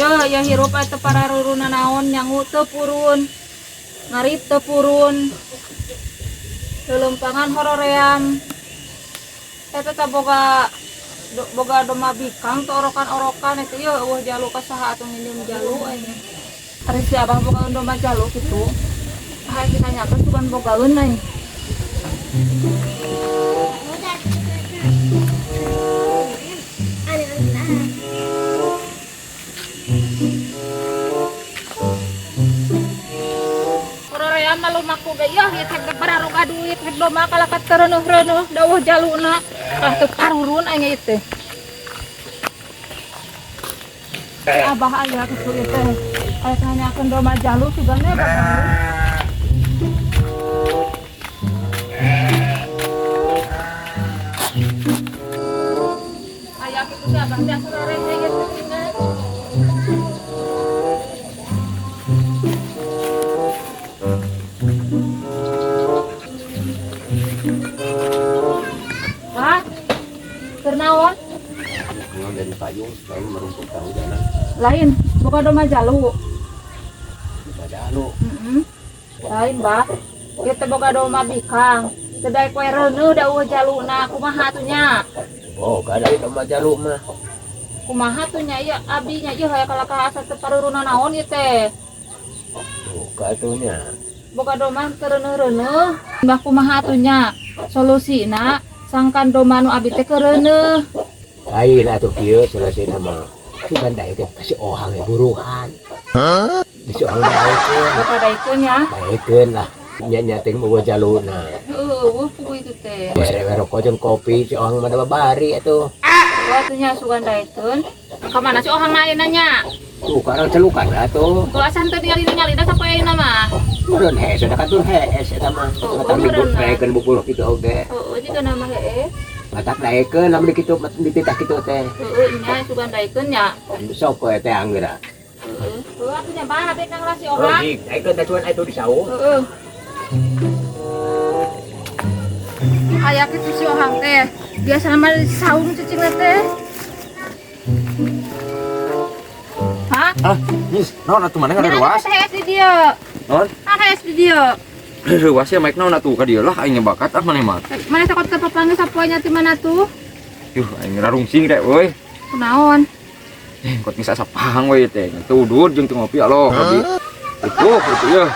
Yo, ya hirup atuh pararuruna naon nyangu teu purun. Ngarit teu purun. Leuleumpangan horoream. Eta teh boga boga domba bikang teu orokan-orokan eta ieu eueuh jalu ka saha atuh nginjem jalu aing. Ari si Abah boga domba jalu kitu. Hayu ditanyakeun sugan bogaeun aing. Horoream mah lumaku ge yeuh ieu teh bararoga duit rek domba kalah ka teu reuneuh-reuneuh da eueuh jaluna. Ah teu parurun aing ieu teh. Abah aya kitu ieu teh. Aya tanyakeun domba jalu sugan we bogaeun. Aya kitu si Abah teh asa rarese ieu teh tinggal. Wah, keur naon? Dari payung selalu merumput kehujanan. Lain, bukan domba jalu. Domba jalu. Lain, Bah. Ieu teh boga domba bikang. Teu daek we reuneuh da eueuh jaluna, kumaha atuh nya? Boga dari domba jalu mah. Kumaha tuh nya ieu abi nya ieu hayang kalakah asa teu paruruna naon ieu teh. Boga atuh nya. Boga domba teu reuneuh-reuneuh. Mbah kumaha atuh nya? Solusina sangkan domba nu abi teh keureuneuh. Lain atuh kieu solusina mah. Sugan daek teh kasih ohang ya buruhan. Hah? Bisi ohang daekeun. Boga daekeun nya. Daekeun lah. Nya-nya teh boga jaluna. Heueuh, eueuh puguh itu teh. Bere we rokok jeung kopi si ohang mah da babari atuh. Eueuh atuh nya sugan daekeun. Ka mana si ohang ayeuna nya? Tuh karang celukan atuh. Tuh asa teu ningali-ningali da sapoe ayeuna mah. Meureun hees da katun hees eta mah. Oh, Matak meureun. daekeun bubuluh kitu oge. Heueuh jiga nama heeh. Matak daekeun lamun kitu dititah kitu teh. Heueuh nya sugan daekeun nya. Sok we teh anggeura. Heueuh. Heueuh atuh nya bah abdi kang si ohang. Oh, daekeun teh cuan atuh di saung. Heueuh. Aya kitu si ohang teh. Biasa mah di saung cicing teh. Hah? Ah, nyis, naon atuh maneh ngareruas? Nya hees di dieu. Naon? Ah hees di dieu. Reuwas ya maek naon atuh ka dieu lah aing bakat ah maneh mah. Maneh takut teu papanggih sapoe nya ti mana tuh? Yuh, aing rarungsing teh euy. Kunaon? Kot geus asa pahang we teh. Teu udud jeung teu ngopi aloh abi. Itu yeuh.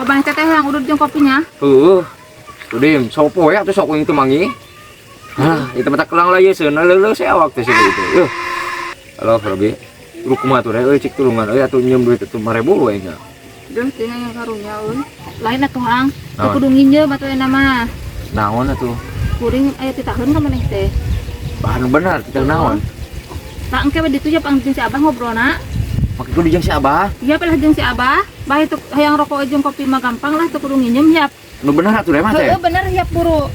Oh, bang teteh yang udud jeung kopinya? Heueuh. Udim, sopo we atuh sok aing teu manggih. Hah, itu mata kelang lah ieu seuneu leuleus we awak teh situ itu. Yuh. Aloh Robi. Lu kumaha tuh euy cik tulungan euy atuh nyeum duit atuh 5000 we nya. Duh, teh yang karunya euy. Lain atuh hang. Teu Naon? kudu nginjem atuh ayeuna mah. Naon atuh? Kuring aya titaheun ka maneh teh. Bahan bener titah naon? Tah engke we ditu ya pang jeung si Abah ngobrolna. Make kudu jeung si Abah. Iya pelah jeung si Abah. Bah itu hayang rokok jeung kopi mah gampang lah teu kudu nginjem hiap. Nu bener atuh mah teh. Heueuh bener hiap buru.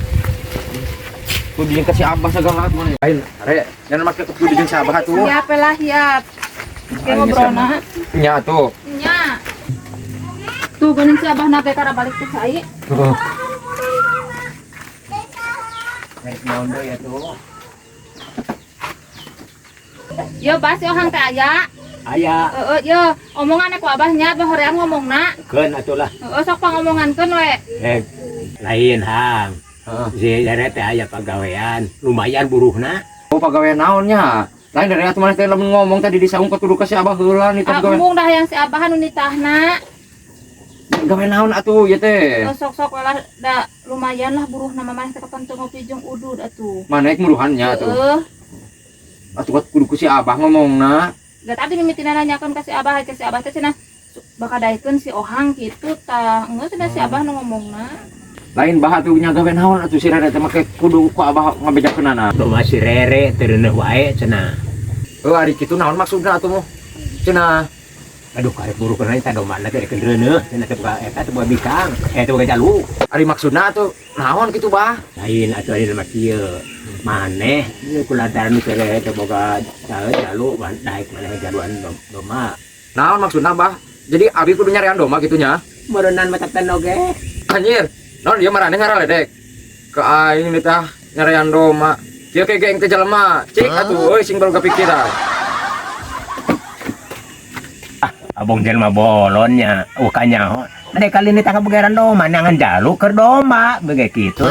Kudu jeung ka si Abah sagala atuh maneh. Lain, are, jangan make kudu jeung si Abah atuh. Siap pelah hiap. Engke ngobrolna. Nya atuh. Nya. Tuh geuning si Abah na teh kara balik teh cai. Heeh. Rek naon deui atuh? Yo bah si ohang teh aya. Aya. Heeh, yo omongan ku Abah nya bah hoream ngomongna. Keun atuh lah. Heeh, sok pangomongankeun we. Lain hang. Heeh. Si Rere teh aya pagawean, lumayan buruhna. Oh, pagawean naon nya? Lain dari atuh maneh teh lamun ngomong tadi di saung kudu ka si Abah heula nih Ah, pagawean. embung dah yang si Abah nu nitahna. Gawe naon atuh ieu teh? Oh, sok-sok lah da lumayan lah buruhna mah maneh teh kapan teu ngopi jeung udud atuh. Maneh muruhannya atuh. Heeh. Atuh kudu ku si Abah ngomongna. Da tadi mimitina nanyakeun ka si Abah, ka si Abah teh cenah bakal daekeun si ohang kitu tah. Geus cenah si Abah nu ngomongna. Lain bah atuh nya gawe naon atuh si Rere teh make kudu ku Abah ngabejakeunana. Domba si Rere teu reuneuh wae cenah. Heuh ari kitu naon maksudna atuh mah? Cenah. Aduh karek buruh kana eta domba teh rek reuneuh cenah teh boga eta teh boga bikang, teh boga jalu. Ari maksudna atuh naon kitu bah? Lain atuh ari mah kieu. Maneh ieu kulantaran nu teh Rere teh boga jalu daek maneh jaluan domba. Naon maksudna bah? Jadi abi kudu nyarean domba kitu nya? Meureunnan mah teh oge. Anjir, naon ieu maraneh ngaraledek? Ke aing ditah nyarean domba. Kieu ke geng teh jelema. Cik atuh euy sing baru kepikiran. Abong jelema bolonnya, oh kanyaho. Ada kali ini tak kebegaran domba, nangan jalu keur domba, begitu.